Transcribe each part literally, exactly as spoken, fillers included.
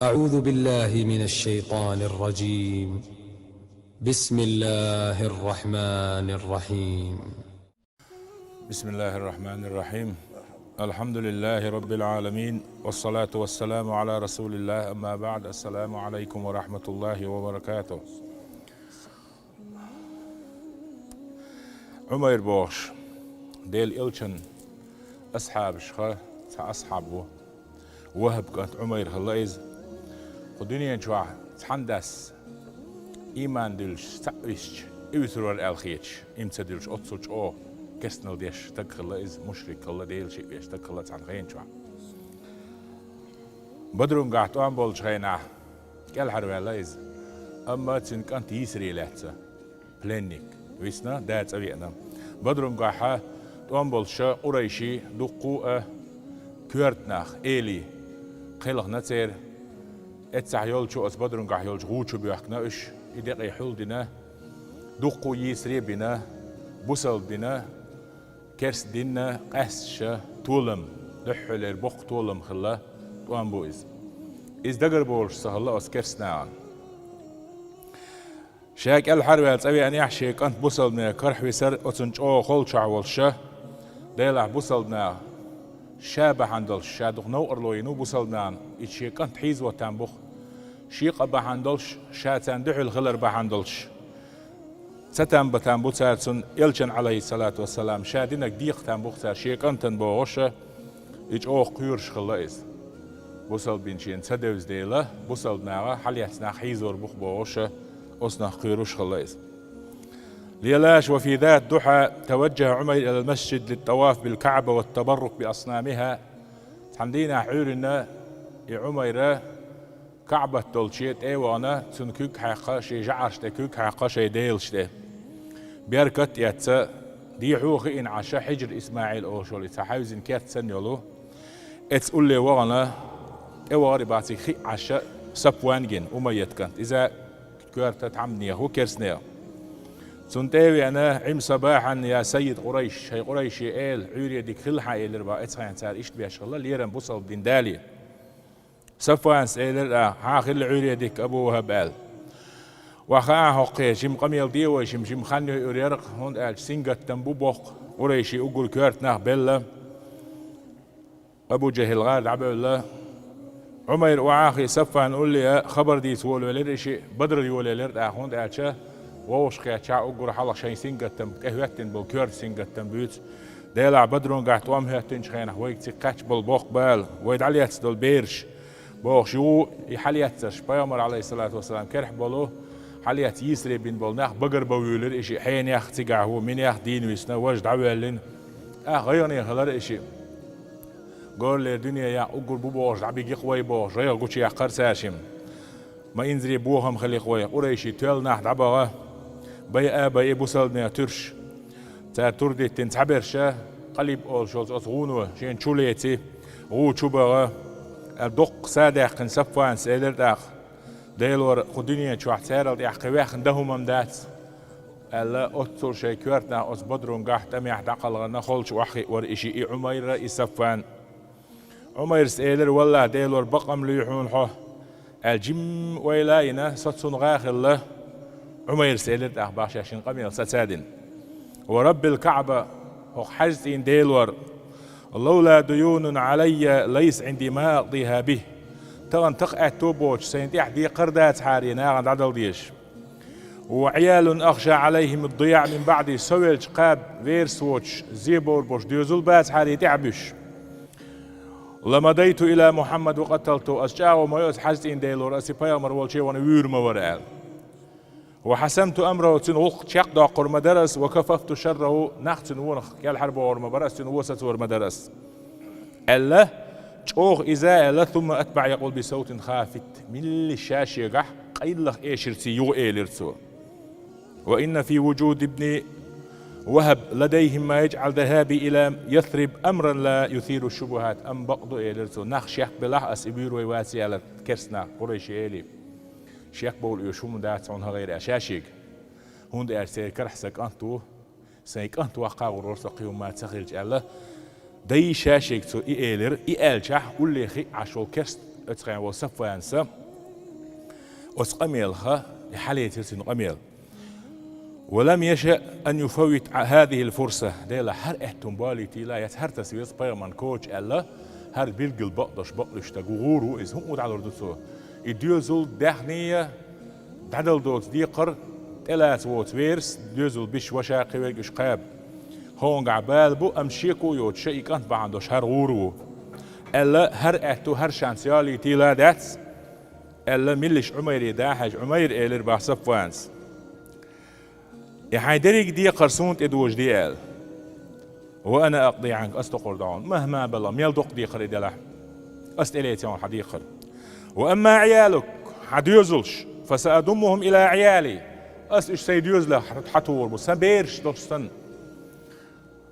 أعوذ بالله من الشيطان الرجيم. بسم الله الرحمن الرحيم. بسم الله الرحمن الرحيم. الحمد لله رب العالمين، والصلاة والسلام على رسول الله، أما بعد. السلام عليكم ورحمة الله وبركاته. Ӏумайр бохуш, Делан элчан асхьабашха цхьа асхьаб ву. ВахӀб кӀант Ӏумайр хилла иза. Кху дуьнен чохь цхьана дас ийман дуьллуш цхьаъ висча, и вуьсур вара аьлла хеташ, ийман ца дуьллуш оццул чӀогӀа керстанал деш стаг хилла иза, мушрик хилла, Делан шиъ веш стаг хилла цхьана хенан чохь. Бадрунгахь тӀом болчу хенахь кӀелхьарваьлла иза, амма цуьнан кӀант йийсаре лаьцна. Пленник висна, да цӀа веана. Бадрунгахьа тӀом болуша къурайший дуккху а коьрта нах, элий, кхелхина церан. Эццахь йолчу оцу Бадрунгахь йолчу гӀу чу боьхкина уьш, и декъий хьулдина, дуккху йийсаре а бина, бусалба дина, керста динна къаьсташа толам, дуьххьалера боккха толам хилла тӀом бу иза. Иза дагар болуш ца хилла оцу керста нахана. Ша кӀелхьарваьлла цӀа веанехь, шен кӀант бусалбанех карахь висар оцунна чӀогӀа холчохь волуша, Делахь бусалбанах ша бахьана долуш, ша дукха новкъарло йина ву бусалбанахна, и шен кӀант хьийзаво там бу-кх, шен къа бахьана долуш, ша царна дуьхьал хилар бахьана долуш. Ца там бан там бу цара цунна, элчан, Ӏалайхиссалату вассалам, ша динарг декха там бу-кх цара шен кӀантана бохуша, и чӀогӀа кхоьруш хилла иза. Бусалба дин шена ца девза дела, бусалба наха хьалаэцна нах хьийзор бу-кх бохуша, оцунах кхоьруш хилла иза. Лелаш, وفي ذات الضحى توجه عمير إلى المسجد للطواف بالكعبة والتبرك بأصنامها. Цхьана дийнахь Ӏуьйранна и Ӏумайра КаӀбат долче тӀе а вахана, цунна куьг хьаьккха, шен жӀараш тӀе куьг хьаьккха, шайн делаш тӀе. Беркат а эцна, дехьо а хиъна Ӏаш, Хьижр ИсмаӀил олуш волу и цхьа хьаьвзина керт санна йолу. Эцна улле вахана, тӀевахара и бациг хиъ Ӏаш, Сапван гина, Умайят кӀант. Иза коьрта тхьамданех ву, керстанех. Цунна тӀе а веана, «Ӏим сабахьан, я саййид Къурайш», шайн къурайшийн эла, Ӏуьйре дика хила хьан, элира бах, эцхьайна цара иштта беш хилла, лерам бусалба дин дале. Сафванас элира тӀаккха: «Хьан хилла Ӏуьйре дика, Абу ВахӀаб», аьлла. «Ва хаьа хӀокху, жима къамел де вай, жима, жима хан йой уьр яракъ, хӀунда аьлча сингаттам бу боккха, къурайший уггар коьрта нах белла». Абу ЖахӀил гӀар дӀабевлла. Ӏумайр охьа а хиъна, Сафван улле а хабар дийца волавелира и шиъ, Бадрара йолаелира тӀаккха, хӀунда аьлча вовшахкхетча уггар хьалха шайн сингаттам, тӀехӀоьттина болу коьрта сингаттам буьйцу. Делахь Бадрунгахь тӀом хӀоьттинчу хенахь вайга цига кхаьчна болу боккха бала, вай дӀалецна долу бераш, бохуш, юха и хьалаэцнарш, пайхамар, Ӏалайхиссалату вассалам, керахь болу, хьалаэцна йийсаре бина болу нах багарбан вуьйлира и шиъ, хьенех цигахь ву, минех дийна висна, важа дӀавоьллина. ТӀаккха гӀайгӀане хилира и шиъ. Горалера дуьне яккха уггар бу бохуш дӀабигира-кх вай бохуш, гӀайгӀа гучуяьккхира цара шимма. Ма инзаре бохам хили-кх вай, къурайший тоьлла нах дӀабаха, байа а байи бусалбанех туьраш. Цара тур диттина цхьаберша, Къалиб олуш йолчу оцу гӀуно шена чу леци, гӀу чу баха, аьлла, дуккха са а даьккхина, Сафванас элира тӀаккха: «Делора, кху дуьнен чохь царал тӀехь кхин ваьхна дан хӀума-м дац», аьлла, оццул шайн коьрта нах оцу Бадрунгахь тӀамехь дӀакхалхарна холчу охьахиъ вара и шиъ, и Ӏумайра, и Сафван. Ӏумайрас элира: «Валлахь, Делора, бакъ-м луьй хьуна хьо», аьлла, жимма ойла а йина, со цунна гӀа хилла. Ӏумайрас элира тӀаккха бах ша шина къамел саца а дина: «Ва Раббил КаӀба, хӀокху хьаьжцӀийн Делора, лавла дуюнун Ӏалаййа лайса Ӏинди ма акъдиха бихӀ. Тахана такха аьтто боцуш, сайна тӀехь декхар дацахьара нахана дӀадала дезаш. Ва Ӏиялун ахша Ӏалайхим ад-дияӀ мин баӀди, со велча кхаба верас воцуш, зен бовр болуш доьзал бацахьара тӀехь а буьсуш. Ламадайту ила Мухьаммад ва къаталту, ас чӀагӀо ма йо аса хьаьжцӀийн Делора, аса и пайхамар волче вана вуьйр ма вара», аьлла. «Ва хьасамту амраху, цуьнан гӀуллакх чекхдоккхур ма дара ас, ва кафафту шарраху, нах цуьнан вонах кӀелхьарбохур ма бара ас, цуьнан вон сацор ма дара ас», аьлла, чӀогӀа иза а аьлла, сумма атбаӀа якъулу би савтин хафит, милли ша шегахь къайлаха эшарций юха элира цо: «Ва инна фи вужуди ибни ВахӀаб ладайхим ма яжӀалу дахаби ила Ясриб амран ла юсиру шубухӀат». Амма бакъ ду, элира цо, нах шек белахь а, ас и вуьйр вай вац аьлла, керста нах, къурайший элий, шек бовла оьшу хӀума дац хьуна хӀара, аьлла ша шега. ХӀунда аьлча церан карахь сан кӀант ву, сайн кӀант ваккха а гӀур вара со кхин хӀумма ца хилча, аьлла, дайша шега цо и элира. И аьллачахь, улле хиъ Ӏаш волу керста Оцу хенахь волу Сафванас оцу къамелах, и хьалецира цуьнан къамел. «ولم يشأ أن يفوت هذه الفرصة». Делахь хӀара аьтту болуьйтийла, яц хӀара таса веза пайхамарна коча аьлла, хӀара билггал бакъдош бакълуьйш стаг ву, гӀур ву иза, хӀун тӀедалур ду цо? И доьзал даьхни дӀадала доцу декхар тӀелаца воцу верас, доьзал бисча ваша кхин верг уьш кхаба. Хьунгахь бала бу, амма шеко а йоцуш, и кӀант бахьана долуш хӀара гӀур ву. Аьлла, хӀара аьтту, хӀара шанс йолуьйтийла дац, аьлла, милла иша Ӏумайре дӀахьаьжча, Ӏумайра элира бах Сафванас: «И хьайн дерриг декхар суна тӀе дожаде», – аьлла. «وأنا أقضي عنك», ас доккхур ду хьуна. Махьа-махьа бала, мел доккха декхар и делахь, ас тӀелеци хьуна хьан декхар. «وأما عيالك», хьан доьзалш, «فسأضمهم إلى عيالي», ас уьш сайн доьзалех хьатухур бу, сан бераш долуш санна.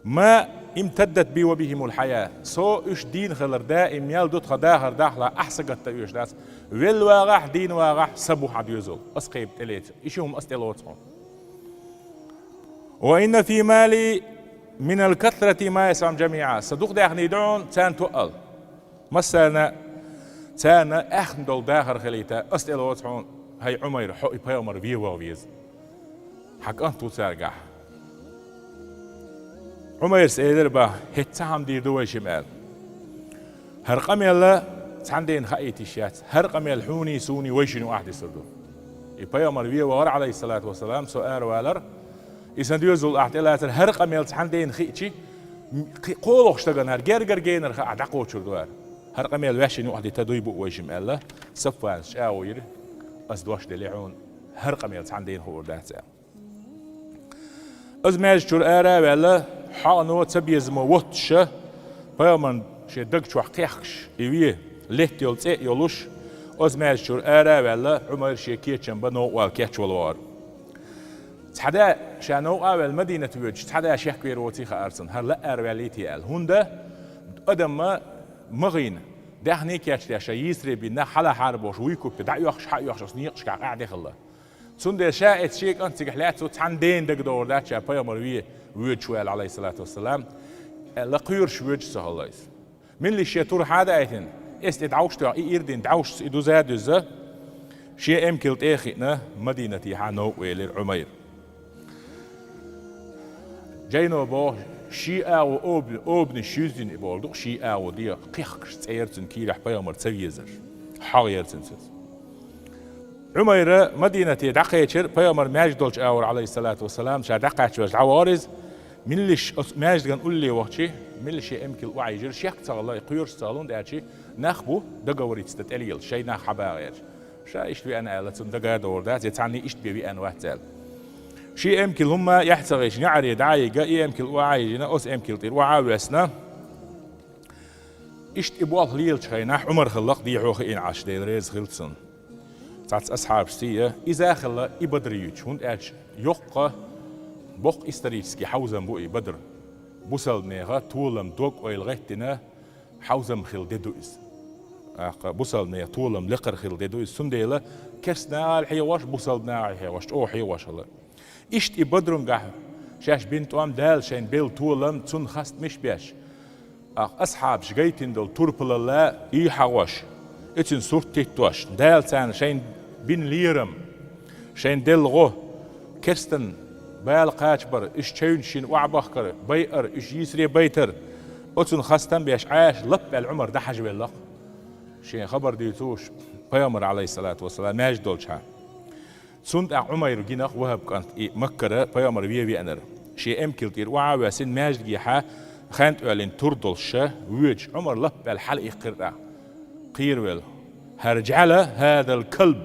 «ما امتدت بي وبهم الحياة», со уьш дийна хилар даим мел ду тхан дахар дахлахь, ахь сагатдан оьшуш дац. Велла вагӀахь, дийна вагӀахь, сан бу хьан доьзал, ас кхайба тӀелеца, и ши хӀума ас тӀелоцу хьуна. «وإن في مالي من الكثرة ما يسعهم جميعا», сан дукха даьхни ду хьуна, царна тоъал. Массарна, царна аьхна долу дахар хилийта, ас тӀелоцу хьуна, хӀай Ӏумайр, хьо и пайхамар вен ваха веза. Хьан кӀант ву цаьргахь. Ӏумайрас элира бах: «ХӀетта цхьа хӀума дийр ду вайшимма», – аьлла. «ХӀара къамел цхьана дена хаийта йиш яц, хӀара къамел хьуний, суний, вайшинна юкъахь дисур ду. И пайхамар вен вахара, Ӏалайхиссалату вассалам, со аравалар, и сан доьзал ахь тӀелацар, хӀара къамел цхьана дена хиъчи, кхин кхоалгӀачу стагана хӀара гергара генара хаа дӀакхочур ду хӀара. ХӀара къамел ваьшшинна юкъахь дита дуй бу вайшимма», – аьлла, Сафванас чӀагӀо йира: «Ас дош делли хьуна, хӀара къамел цхьана дена хуур дац», – аьлла. Иза маьждиг чуьра ара а ваьлла, хьоано, цабезамо воттуш, пайхамарна шен даг чохь кхехкаш и вен, летта йолу цӀе а йолуш, иза маьждиг чуьра ара а ваьлла, Ӏумайр шен кечам бан новкъа вала кечвала вахара. Цхьа да, ша новкъа а ваьлла, Мадинате воьдуш, цхьа да шеквер воций хаьара цунна, хӀара лаара ваьллий те аьлла. ХӀунда адам ма гӀийна, даьхни кечдеш, ша йийсаре бина, хьалахьара бохуш, вуй купе дӀаоьхуш, хьаоьхуш, оцу некъашкахь къаьхьа де хилла. Цундела ша эцу шен кӀант цигахь лаьцна цхьана дена дагадогӀур дац ша пайхамар вен воьдуш ваьлла, Ӏалайхиссалату вассалам, аьлла, кхоьруш воьдуш ца хилла иза. Милла иша шен тур хьада айтина, эс тӀе дӀовш тоьхна, и ирдина дӀовш и дуза а дуьзза, шен эмкал тӀе а хиъна, Мадинатехьа новкъа велира Ӏумайр. Жайно боху, ши агӀо обу-, обанаш юьззина и боху, дукха ши агӀо дегӀа кхехкаш цӀера цуьнан кийрахь пайхамар ца везарш. ХьогӀ яра цуьнан цуьнца. Ӏумайра Мадинате дӀакхечира, пайхамар маьждиг долчу агӀор, Ӏалайхиссалату вассалам, ша дӀакхаьчча ваьлча дӀавахара иза. Милла иша оцу маьждиган улле вахчи, милла шен эмкал охьайижира, шек ца хилла, и кхоьруш ца хилла, хӀунда аьлча нах бу, договориться дан тӀелелаш, шайн нах хьабагӀарш. Ша иштта веана аьлла, цунна дага а догӀур дац, я цхьанний иштта бен веана вац аьлла. Шен эмкал хӀумма а эхь ца гӀайча, неӀаре дӀа а йигна, и эмкал охьа а йижина, оцу эмкал тӀера охьа а воьссина. Иштта и болх лелачу хенахь Ӏумар хилла-кх дехьо хиъна Ӏаш, Дела реза хила цунна. Цхьацца асхьабашций а, иза а хилла и Бадр юьйцуш, хӀунда аьлча йоккха, боккха исторически хьовзам бу и Бадр. Бусалбанеха толам, дог-ойла гӀеттина хьовзам хилла де ду иза. ТӀаккха бусалбанеха толам лекхара хилла де ду иза. Цундела керста нахал хьегӀош, бусалба нахал хьегӀош, чӀогӀа хьегӀош хилла. Иштта и Бадрунгахь шаьш бина тӀом, Дала шайна белла толам, цунна хастамаш беш, тӀаккха асхьабаш гайтина долу турпалалла и хьагӀош, и цуьнан сурт титтош, Дала царна шайна бина лерам, шайна делла гӀо, керстанан бала кхачабар, уьш чевнаш йина охьабахкар, байар, уьш йийсаре байтар, оцунна хастам беш Ӏаш, лап аьлла Ӏумар дӀахьажавелла-кх. Шен хабар дуьйцуш, пайхамар, Ӏалайхиссалату вассалам, маьждиг долчохь. Цунна тӀаккха Ӏумайра гина-кх, ВахӀаб кӀант, и Маккара пайхамар вен веанарг. Шен эмкал тӀера охьа а воьссина, маьждигехьа хен тӀе оьллина тур долуш ша воьдуш, Ӏумар лап аьлла хьалаиккхира тӀаккха. Кхеравелла: «هل جعل هذا الكلب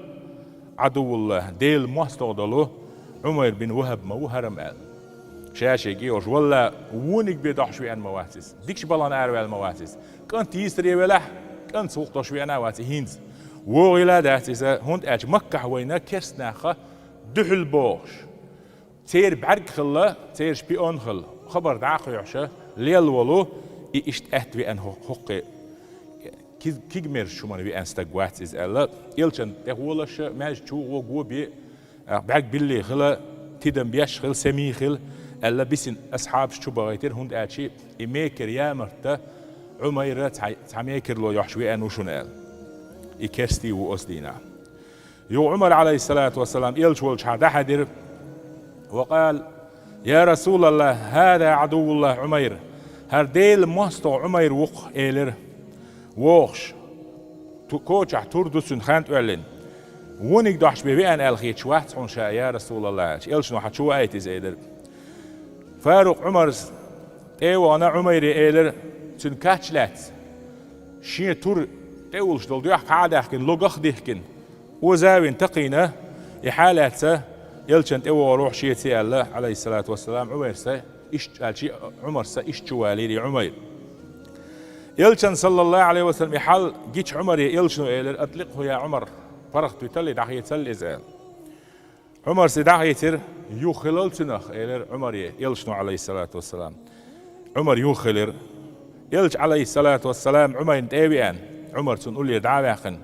عدو الله», Делан мостагӀа долу Ӏумайр бин ВахӀаб ма ву хӀара-м аьлла. Ша шега йолуш: «Валла, вониг бен дохьуш веана ма вац иза, дикачу балхана араваьлла ма вац иза. КӀант йийсаре велахь, кӀант вухтош веана а вац и хӀинца. ВогӀийла а дац иза, хӀунда аьлча Маккахь вайна керста наха дуьхьал богӀуш, церан бӀаьрг хилла, церан шпион хилла, хабар дӀа а кхоьхьуш, лелла волу и иштта аьтта веана хӀу-, хӀокху киг-, кигамерзачу хӀуманна веана стаг вац иза», – аьлла, элчанна тӀехволуш, маьждиг чу гӀо го бен, бӀаьрг билли хила, тидам беш хила, сема хила, аьлла, бисина асхьабаш чу бахийтира, хӀунда аьлча и мекара ямарта Ӏумайра цхьа, цхьа мекарло йохьуш веана ву шуна аьлла. И керстий ву оцу дийнахь. Юха Ӏумар, Ӏалайхиссалату вассалам, элча волчохь дӀахьаьдира, ва къала: «Я Расулаллах, хӀаза Ӏадуввуллах Ӏумайр». «ХӀара Делан мостагӀа Ӏумайр ву-кх», — элира. «ВогӀуш, ту-, кочахь тур ду цуьнан хан тӀоьллина. Вониг дохьуш бен веана аьлла хеташ вац хьуна ша, я Расулаллах», — аьлча, элчано: «Хьан чу ваийта иза», — элира. Фарукъ Ӏумарс тӀе а вахана, Ӏумайре элира, цуьнан кач лаьцна, шен тур тӀе уллуш долу доьхка хьа а даьхкина, логах а дихкина, оза а вина такхийна, и хьа а лаьцна, элчан тӀе вогӀур ву-кх шеца аьлла, Ӏалайхиссалату вассалам, Ӏумайрса иштта аьлча, Ӏумарса иштта чу валийра и Ӏумайр. Элчан, саллаллаху Ӏалайхи ва саллам, и хьал гича Ӏумаре элчано элира: «АтӀликъхӀу, я Ӏумар, паргӀатвиталла, дӀахецалла иза», — аьлла. Ӏумарс и дӀахецира, юхахилал цуьнах, элира Ӏумаре элчано, Ӏалайхиссалату вассалам. Ӏумар юхахилира. Элча, Ӏалайхиссалату вассалам, Ӏумайрна тӀе а веана, Ӏумар цунна уллера дӀа а ваьккхина.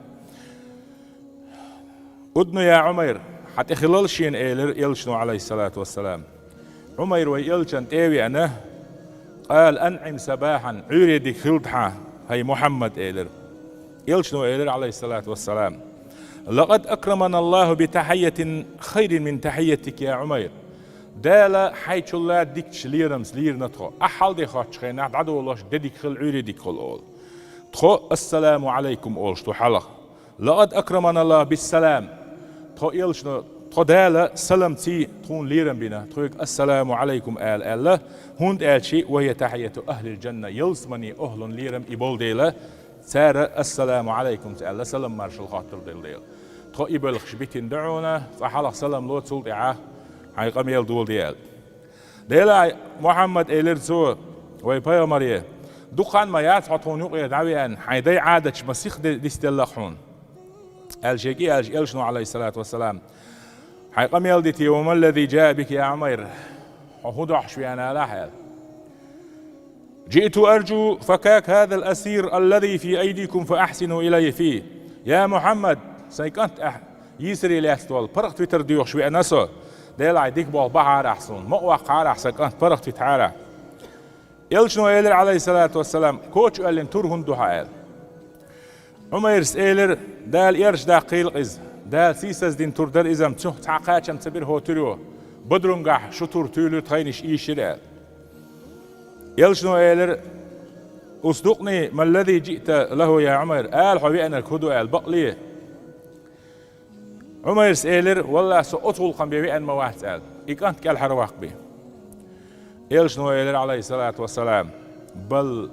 «Удну, я Ӏумайр, хьан тӀе хилал шена», — элира элчано, Ӏалайхиссалату вассалам. Ӏумайр вай элчан тӀе а веана, къала: «АнӀим сабахьан, Ӏуьйре дика хилда хьан, хӀай Мухьаммад», — элира. Элчано элира, Ӏалайхиссалату вассалам: «Лакъад акраманаллаху би тахьийятин хайрин мин тахьийятик, я Ӏумайр». Дала хьайчулла дикачу лерамца лийрина тхо. Ахьа хьал де хоттучу хенахь дӀадолош де дика хила, Ӏуьйре дика хуьлу олу. Тхо «Ассаламу Ӏалайкум» олуш ду хьалха. «Лакъад акраманаллаху биссалам». Тхо элчано, тхо Дала саламций тхуна лерам бина, тхоьга «Ассаламу Ӏалайкум» ала аьлла, хӀунда аьлча: «Ва хия тахьийяту ахьлил джанна», ялсаманин охӀлун лерам и болу дела, цара «Ассаламу Ӏалайкум» аьлла, салам маршалла хоттур долу дела. Тхо и белхаш битина ду хьуна, цкъа хьалха салам ло, цул тӀаьхьа хьайн къамел доладе аьлла. «Делахь, Мухьаммад, — элира цо, — вай пайхамаре, дукха хан ма яц хьо тхуна юкъера дӀавеана, хьайн дай Ӏадаташ ма сиха де-, дисделла-кх хьуна», — аьлла, шега и аьлча, элчано, Ӏалайхиссалату вассалам: «Хьайн къамел дите, ва маллази джаа бика, я Ӏумайр? Хьо хӀун дохьуш веана алахьа?» — аьлла. «Джиъту арджу факак хазал асир аллази фи айдикум фа ахьсину илайхи фи». «Я Мухьаммад, сайн кӀант ахь йийсаре лаьцна волу паргӀатвитар доьхуш веана со. Делахь, дика болх бахьара ахь суна, мукъа ваккхахьара ахь сан кӀант, паргӀатвитахьара ахь». Элчано элира, Ӏалайхиссалату вассалам: «Коча оьллина тур хӀунда ду хьан?» — аьлла. Ӏумайрас элира: «Дала эрча даккхийла-кх иза. Дала сийсаздина тур дара иза, амма цунах цхьа кхачам ца бира хӀокху туьро. Бадрунгахь шу тур туьйлира, тхайнаш ийшира», — аьлла. Элчано элира: «Усдукъни маллази джиъта лаху, я Ӏумайр, ала хьо веанарг хӀун ду», — аьлла, бакъле. Ӏумайрас элира: «Валлахь, со оцу гӀуллакхана бен веана ма вац», — аьлла, и кӀант кӀелхьарваккха бен. Элчано элира, Ӏалайхиссалату вассалам: «Бал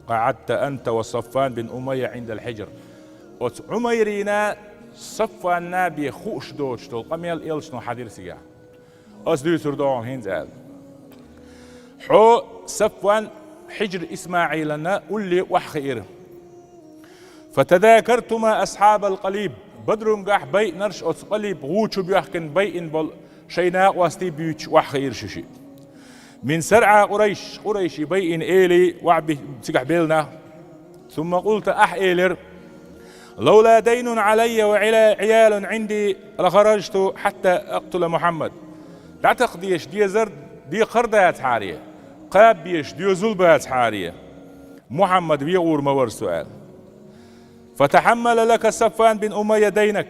къаӀадта анта ва Сафван бин Умайя Ӏиндал хьиджр». Оцу Ӏумайрина, Сафванна бен хууш доцуш долу къамел элчано хьан дира цигахь. Ас дуьйцур ду хьуна хӀинца аьлла. Хьо, Сафван, Хьиджр ИсмаӀилана улле охьахиира. «Фатадакартума асхьабал къалиб». Бадрунгахь байинарш оцу къалиб гӀу чу боьхкина байина болу шайн накъостий буьйцуш охьахиира шу шиъ. «Мин сарӀа Къурайш», Къурайший байина элий охьаби-, цигахь белла нах. «Сумма къулта», ахь элира: «Лаула дайнун Ӏалайя ва Ӏила-, Ӏиялун Ӏинди лахараджту хьатта акътула Мухьаммад». ДӀатакха дезаш дезар, декхар дацахьара, кхаба безаш доьзал бацахьара, Мухьаммад вегӀур ма вара со аьлла. «Фатахьаммала лака Сафван бин Умайя дайнак».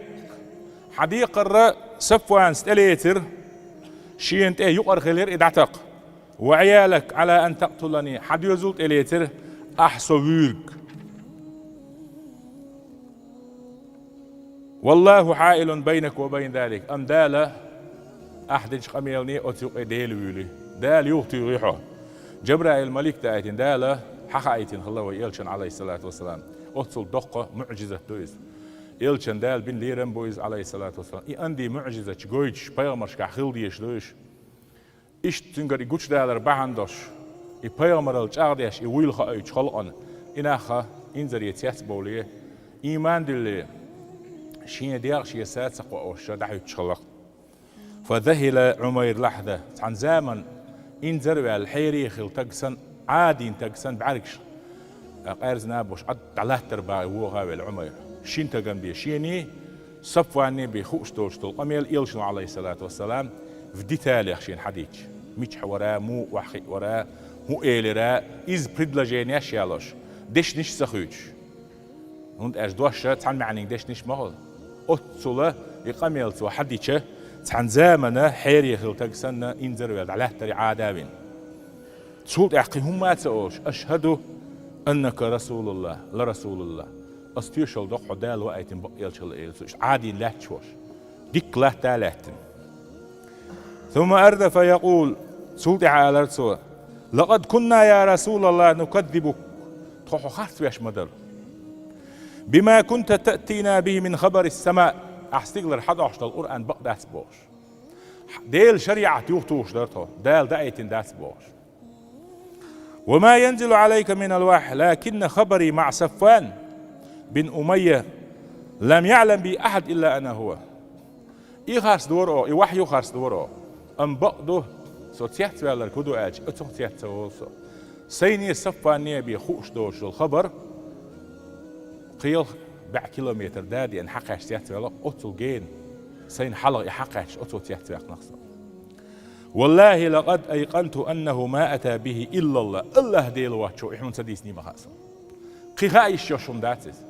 Хьан декхарра Сафванца тӀелецира, шена тӀе юкъара хилира и дӀатакха. «Ва Ӏиялак Ӏала ан такътулани», хьан доьзал тӀелецира, ахь со вуьйриг. «Валлаху хьаилун байнак ва байна залик». Амма Дала ахь дечу къамелане оцу юкъе Дела вуьйли. Дала юхатуьйхи хьо. Джабраил малик даийтина Дала хьахаийтина хилла вай элчан, Ӏалайхиссалату вассалам. Оццул доккха муӀжизат ду иза. Элчан Дала бина лерам бу иза, Ӏалайхиссалату вассалам. И анди муӀжизатчу гойтуш пайхамаршкахь хила дезаш ду уьш. Иштта цуьнгара и гучудалар бахьана долуш, и пайхамаралла чӀагӀдеш, и вуйла хаийтучу халкъана, и нах инзаре цецбовле, ийман дуьлле, шен дегӀ шен са ца кхоош дӀахӀуьттуш хилла-кх. «Фа захила Ӏумайр лахьза». Цхьана заман инзар а ваьлла, хьере хилла таг санна, Ӏадийна таг санна бӀаьргаш къаьрзина болуш, Ӏад дӀалаттар бахий воха а велла Ӏумайр. Шина тагана бен шений, Сафванний бен хууш доцуш долу къамел элчано, Ӏалайхиссалату вассалам, в деталях шена хьадийцча. Мичахь вара, муха охьахиъ вара, хӀун элира, иза предложенеш а ялош, дешнаш а ца хуьйцуш. ХӀунда аьлча дош цхьана маьӀнийн дешнаш ма хуьлу. Оццула и къамел цо хьадича, цхьана замана хьере хилла таг санна, инзарваьлла дӀалаьттара Ӏада а вина. Цул тӀаьхьа кхин хӀумма а ца олуш: «Ашхаду аннака расулуллах, ла расулуллах». Ас тоьшалла до хьо Дала ваийтина бакъ элча хилла, элира цо. Иштта Ӏадийна лаьтташ волуш. Дикка латта а лаьттина. Сумма ардафа якъул, цул тӀаьхьа алара цо: «Лакъад кунна, я расулаллах, нукаддибук». Тхо хьо харц веш ма дара. «Бима кунта таътина бихи мин хабарис сама». Ахь стигалара хьадохьуш долу Къуръан бакъ дац бохуш. Делан шариӀат юхатухуш дара тхо, Дала даийтина дац бохуш. «Ва ма янзилу Ӏалайка минал вахьи, лакинна хабари маӀа Сафван бин Умайя лам яӀлам би ахьад илла ана хӀува». И харц дора оха, и вахьйу харц дора оха. Амма бакъ ду, со цецваьлларг хӀун ду аьлча, оцунах цец ца волу со. Сайне Сафванне бен хууш доцуш долу хабар кхелха бӀе километр да а деана хьакхаьчча цецваьлла, оццул гена сайна хьалха и хьакхаьчча, оцо цецваьккхина со. «Валлахи, лакъад айкъанту аннаху ма ата бихи иллаллах». АллахӀ Дела воцчо и хьуна ца дийцина ма хаьа суна. Кхин хаа йиш йолуш хӀума дац иза.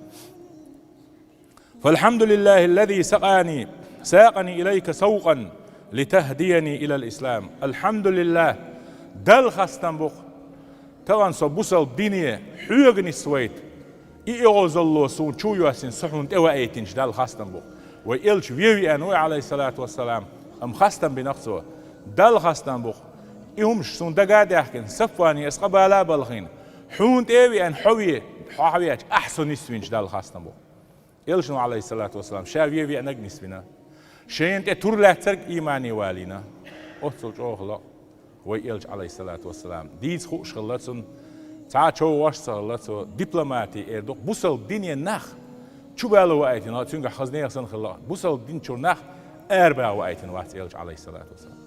«Фалхьамдулиллахиллази сакъани, сакъани илайка савкъан литахдияни илал ислам». АлхьамдулиллахӀ, Далла хастам бу-кх, тахана со бусалба дине хьоьга нисвайта, и оьгӀазалло суна чу йоьссина, со хьуна тӀеваийтинчу Далла хастам бу-кх. Вай элча вен веана ву, Ӏалайхиссалату вассалам, амма хастам бина-кх цо. Далла хастам бу-кх, и хӀумаш суна дага а даьхкина, Сафване ас къа бала а балхийна, хьуна тӀе а веана, хьо вен, хьо хьавеача, ахь со нисвинчу Далла хастам бу-кх. Элчано, Ӏалайхиссалату вассалам, ша вен веанарг нисвина. Шайна тӀе тур лаьцнарг иймане валийна. Оццул чӀогӀа хилла вай элча, Ӏалайхиссалату вассалам. Дийца хууш хилла цунна, цхьа а човгӀаш ца хилла цо. Дипломати эр ду-кх, бусалба дине нах чу бала ваийтина, цуьнгахь хаза нехан санна хилла. Бусалба дин чуьра нах арабаха ваийтина вац элча, Ӏалайхиссалату вассалам.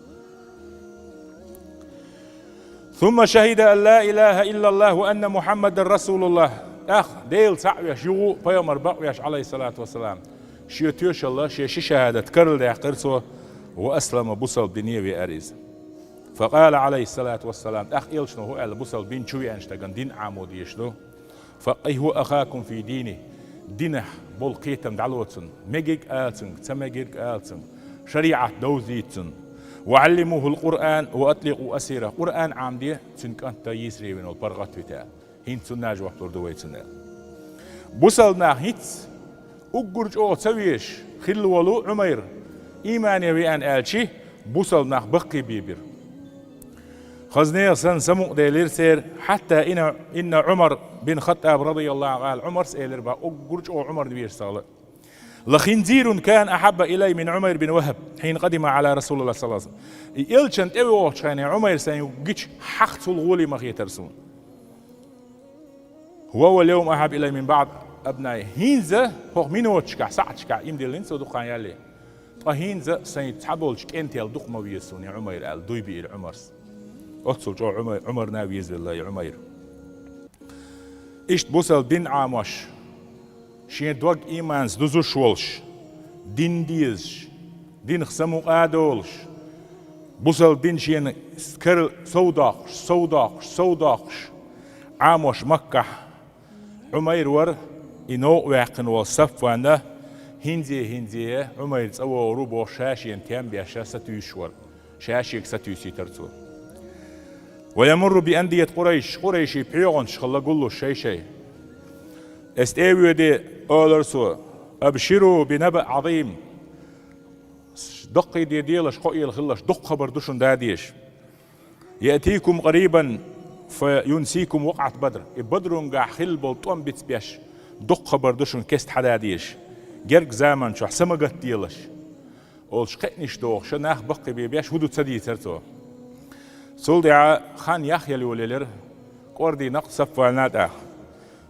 «Сумма шахида ан ла илаха иллаллах ва анна Мухьаммадан расулуллах». ТӀаккха Дела цхьаъ веш, юха пайхамар бакъ веш, Ӏалайхиссалату вассалам, шен тоьшалла, шен ши шахӀадат карладаьккхира цо, ва аслама, бусалба дине а веара иза. Факъала, Ӏалайхиссалату вассалам, тӀаккха элчано хӀун аьлла бусалба дин чу веанчу стагана, дин Ӏамо дезаш ду: «Факкъиху ахакум фи дини». Динехь болу кхетам дӀало цунна. Мегиг ала цуьнга, ца мегиг ала цуьнга. ШариӀат довзийта цунна. «Ва Ӏаллимухул Къуръан ва атликъу асира». Къуръан Ӏамаде, цуьнан кӀант дан йийсаре вина волу паргӀат вита. ХӀинца цунна жоп лур ду вай цунна. Бусалба нах хӀинцца уггар чӀогӀа ца везаш хилла волу Ӏумайр, иймане веана аьлчи, бусалба нах баккхийбийбира. Хаза нехан санна самукъаделира церан, хьатта инна, инна Ӏумар бин Хаттаб радияллаху Ӏанху, Ӏумарс элира бах, уггар чӀогӀа Ӏумарна везаш ца хилла: «Ла хинзирун кана ахьабба илай мин Ӏумайр бин Вахаб хьина къадима Ӏала Расулаллах саллаллаху алейхи ва саллам». И элчан тӀе вогӀучу хенахь Ӏумайр сайна гича хьаха цул гӀоле ма хетара суна. «Ва вал йовма ахьаб илай мин баъд абнай». ХӀинца хӀокху миноташкахь, саьӀаташкахь иман диллина со дукха хан ялале. Ткъа хӀинца сайн цхьаболчу кӀентел дукха ма веза суна и Ӏумайр аьлла, дуй биира Ӏумарс. Оццул чӀогӀа Ӏумай-, Ӏумарна а везавелла и Ӏумайр. Иштта бусалба дин Ӏамош, шен дог ийманца дузуш волуш, дин дезаш, динах самукъа а долуш, бусалба дин шена кара сов доккхуш, сов доккхуш, сов доккхуш, Ӏамош Маккахь Ӏумайр вара, и новкъа ваьккхина волу Сафвана, хӀинзе-хӀинзе Ӏумайр цӀа вогӀур ву бохуш, ша шена тем беш, ша сатуьйсуш вара. Ша шега сатуьйсийтара цо. «Ва ямурру би андият Къурайш», къурайшийн пхьоьгӀанаш хилла гуллуш шай-шай. Эс тӀе а воьде, олара цо: «Абширу би набаъ Ӏазим». Даккхийде делаш, кхоъ елла хилалаш, дукха хабар ду шуна дадезаш. «Яътикум къарибан фа юнсикум вакъат Бадр». И Бадрунгахь хилла болу тӀом бицбеш, дукха хабар ду шуна кеста хьададезаш. Герга заман чохь са ма гатделаш. Олуш кхиънаш дохуш, нах баккхийбеш, хӀун ду ца дийцара цо. Цул тӀаьхьа хан яхъяла йолаелира, кӀордийна-кх Сафвана тӀаккха.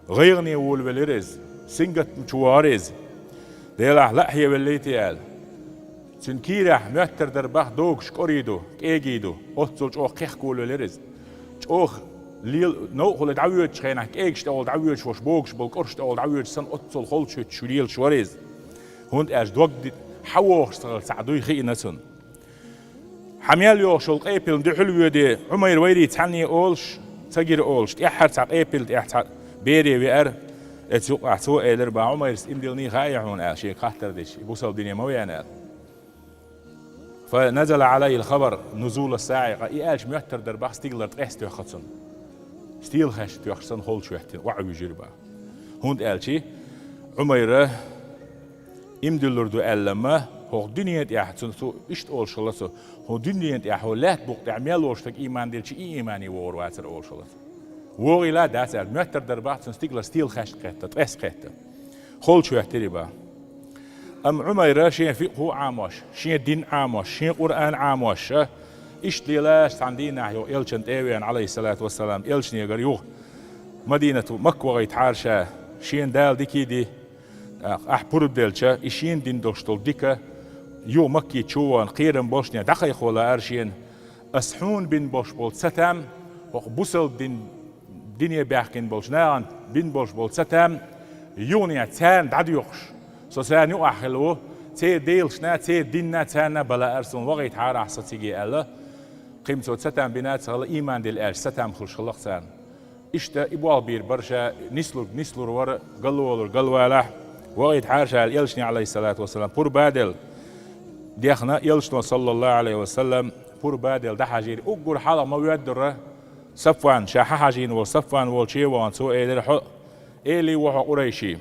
ГӀайгӀане волавелира иза, сингаттам чу вахара иза. Делахь лаахьевеллий те аьлла. Цуьнан кийрахь моьттар дара бах, догуш кӀорий ду, кӀегий ду, оццул чӀогӀа кхехка волавелира иза. ЧӀогӀа лела новкъахула дӀавоьдучу хенахь, кӀегаш тӀехула дӀавоьдуш волуш, богуш болу кӀорш тӀехула дӀавоьдуш санна, оццул холчуьйтуш лелаш вара иза. ХӀунда аьлча дог ди-, хьан вогӀуш ца хилла цхьаъ дуй хиъна цунна. Хьан мел йогӀуш йолу къепилна дуьхьал воьде, Ӏумайр вайрий цхьаьнне олуш, ца гира олуш, тӀаьххьара цхьа къепил тӀехь цхьа бере веара, Эцу юкъахь цо элира бах, Ӏумайрас иман диллина хаьий хьуна аьлла, шега хаттар дича, и бусалба дине ма веана аьлла. فنزل عليه الخبر نزول الصاعقة, и аьлча моьттар дара бах, стигалара ткъес тоьхна цунна. Стелхаш тоьхча санна холчу хӀоьттина, охьавуьжира бах. ХӀунда аьлча Ӏумайра иман диллур ду аьлла-м, хӀокху дуьнен тӀехь цунна цо иштта олуш хилла цо, хӀокху дуьнен тӀехь, хӀокху лаьтта букъа тӀехь мел волуш стаг иман диллича, и имане вогӀур вацара олуш хилла цо. ВогӀийла дац аьлла, моьттар дара бах, цунна стигалара стелхаш кхетта, ткъес кхетта. Холчу хӀоьттира бах. Амма Ӏумайра шен фикъхӀу Ӏамош, шен дин Ӏамош, шен Къуръан Ӏамош, иштта лелаш цхьана дийнахь юха элчан тӀе а веана, Ӏалайхиссалату вассалам, элчанегара юха Мадинату Макка вахийтахьара ша, шена Дала дика а ди, тӀаккха ахь пурба делча, и шена дина долуш долу дика юха Маккита чу а вахана, кхерам болушехь дӀакхайкхо лаьара шена, ас хьуна бина болуш болу цатам, хӀокху бусалба дин, дине баьхкина болчу нахана бина болуш болу цатам, юханехь царна дӀадоькхуш, со царна юкъахь хилла ву, церан делашна, церан динна, царна бан лаьара суна, вахийтахьара ахь со цига аьлла. Кхин цо цатам бина а ца хилла, иман дилла аьлча, цатам хуьлуш хилла-кх царна. Иштта и болх бийр бара ша, нислург нислур вара, галволург галвалахь, вахийтахьара ша аьлла, элчане, Ӏалайхиссалату вассалам, пурба а делла, дехна, элчано, саллаллаху Ӏалайхи ва саллам, пурба а делла, дӀахьажийра. Уггар хьалха ма воьддура Сафван, ша хьахьажийна волу Сафван волчу а вахана, цо элира: «Хьо эли ву хьо, къурайши.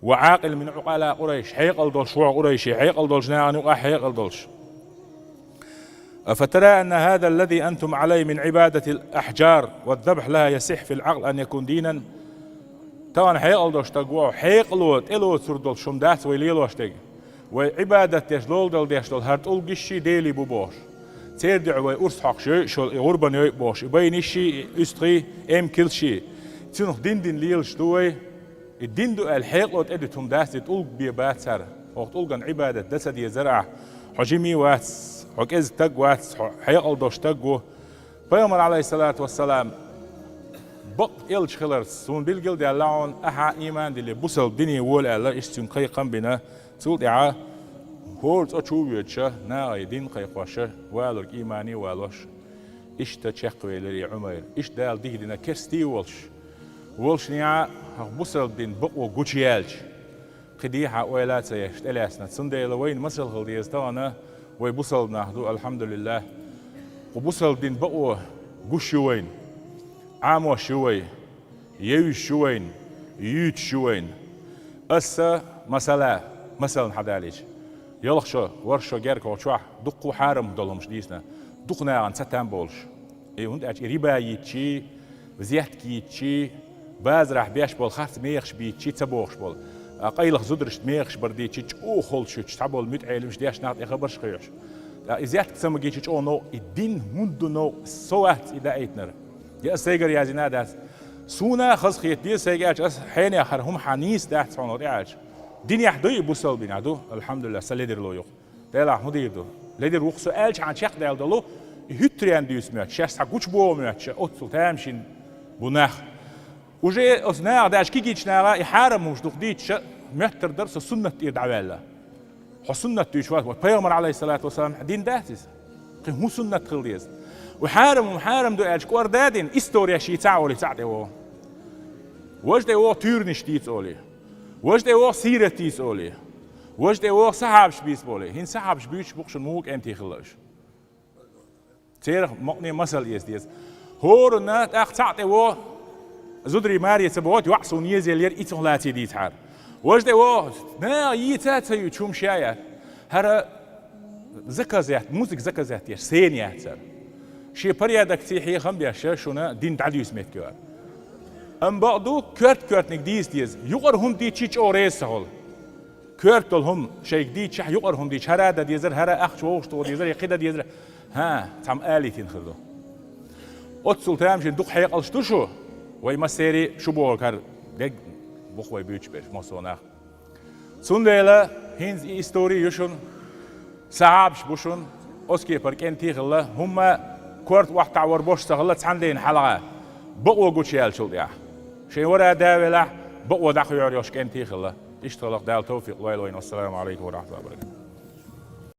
وعاقل من عقلاء قريش, хьекъал долуш ву хьо, къурайши, хьекъал долчу нахана юкъахь хьекъал долуш. أفترى أن هذا الذي أنتم عليه من عبادة الأحجار والذبح لها يصح في العقل أن يكون دينا؟» Тахана хьекъал долуш стаг ву хьо, хьекъало тӀелоцур долуш хӀума дац вай лелош дерг. Вай Ӏибадат деш, лолдала деш долу хӀара тӀулгашший дели бу бохуш. Церан дуьхьа вай урс хьокхуш йой а, шо и гӀурбан йой а бохуш, и байнашший, и уьстагӀий, эмкалшший. Цунах дин дина лелаш ду вай. И дин ду аьлла, хьекъало тӀедуьту хӀума дац, и тӀулг бен бац хӀара. ХӀокху тӀулган Ӏибадат дан ца дезара ахь. Хьо жима вац, хьо кӀезиг стаг вац, хьо хьекъал долуш стаг ву. Пайхамар, Ӏалайхиссалату вассалам, бакъ элча хиларца, суна билгал а даьлла хьуна, ахьа иман дилла, бусалба дине вола аьлла, иштта цуьнга кхайкхам а бина, цул тӀаьхьа хӀора цӀа чу а воьдуша, нахе дин кхайкхоша, валург имане а валош, иштта чекхвелира и Ӏумайр. Иштта Дала дика дина керстий а волуш, волушшехь хӀокху бусалба дин бакъо гучуяьлча, кхин дехьа ойла а ца еш, тӀелаьцна. Цундела вайна масал хила деза тахана, вай бусалба нах ду, алхьамдулиллахӀ. Кху бусалба дин бакъо гуш ю вайна, Ӏамош ю вай, евзаш ю вайна, юьйцуш ю вайна. Аса масала, масална хьадалийча, ялх шо, ворхӀ шо гергахь чохь дуккха а хьарам долу хӀумаш дийцина, дукха нахана цатам болуш. И хӀунда аьлча и риба йийцчий, взятка йийцчий, базарахь беш болу харц мехаш бийцчий ца бохуш болу. А къайлаха зударшна мехаш бар дийцчий, чӀогӀа холчуьйтуш цхьаболу муьтӀахьелимаш деш нах тӀе хабарш кхоьхьуш. ТӀаккха и взятка ца магийча чӀогӀа новкъа, и дин хӀунда ду новкъа, со вац и даийтинарг. Я аса сайгара яздина а дац. Суна а хазахета деза сайга аьлча, аса хьенех хӀара хӀума хьан нийса дац хьуна тӀе аьлча. Динехь ду и, бусалба динехь ду, алхьамдулиллахӀ, сан ледарло юкъа. Делахь хӀун дийр ду? Ледара ву-кх со аьлча хьан чекхдаьлла долу, и хӀуьттаренна дуьйцу моьттуш, шаьш цхьа гучубогӀу моьттуш, оццул тамашийна бу нах. Уже оцу наха даьлча кегийчу наха и хьарам хӀумаш дукха дийцуша, моьттар дара со суннат тӀера дӀаваьлла. Хьо суннат дуьйцуш вац, вай пайхамар, Ӏалайхиссалату вассалам, дин дац иза? Кхин хӀун суннат хила деза? Вай хьарам хӀума хьарам ду аьлча, кӀорда а дина, истореш йийца а олий, цхьаъ тӀе вогӀу. Важа тӀе вогӀу туьйранаш дийца олий. Важа тӀе вогӀу сират дийца олий. Важа тӀе вогӀу сахьабаш бийца болий. ХӀинца сахьабаш буьйцуш бу-кх шуна муха кӀентий хилла уьш. Церах мукъане масал эца деза. ХӀоранна тӀаккха цхьаъ тӀе вогӀу, зударий маре ца бохуьйту, йоӀ суна езаеллера, и цунах лаций дийцахьара. Важа тӀе вогӀу, наха йийца а ца юьйцуш хӀума ша яц. ХӀара заказать, музыка заказать еш, сцена яц хӀара. Шен порядокций хьехам а беш, шуна дин дӀадуьйцу меттиг ю хӀара. Амма бакъду, коьрта-коьртаниг дийца деза. Юкъара хӀума дийцча чӀогӀа реза ца хуьлу. Коьрта долу хӀума шайга дийцчахь, юкъара хӀума дийцча, хӀара а дан дезара, хӀара а ахча вовшах тоха дезара, я кхин дан дезара. ХӀан, цхьамма алийтина хир ду. Оццул тамашийна дукха хьекъалш ду шу, вай массерий шу бохург хӀара дерг бу-кх вай буьйцуш берш, массо а нах. Цундела хӀинца и истори ю шуна, сахьабаш бу шуна, оцу кепара кӀентий хилла, хӀумма корта охьатаӀавар беш ца хилла цхьана дийнахь хьалха, бакъо гучуяьллачул тӀаьхьа. Шайн вара а да велахь, бакъо дӀакхоьхьур йолуш кӀентий хилла. Иштта хилла-кх, Дала тавфикъ лойла вайна. Вассаламу Ӏалайкум ва рахьматуллахӀи ва баракатухӀ.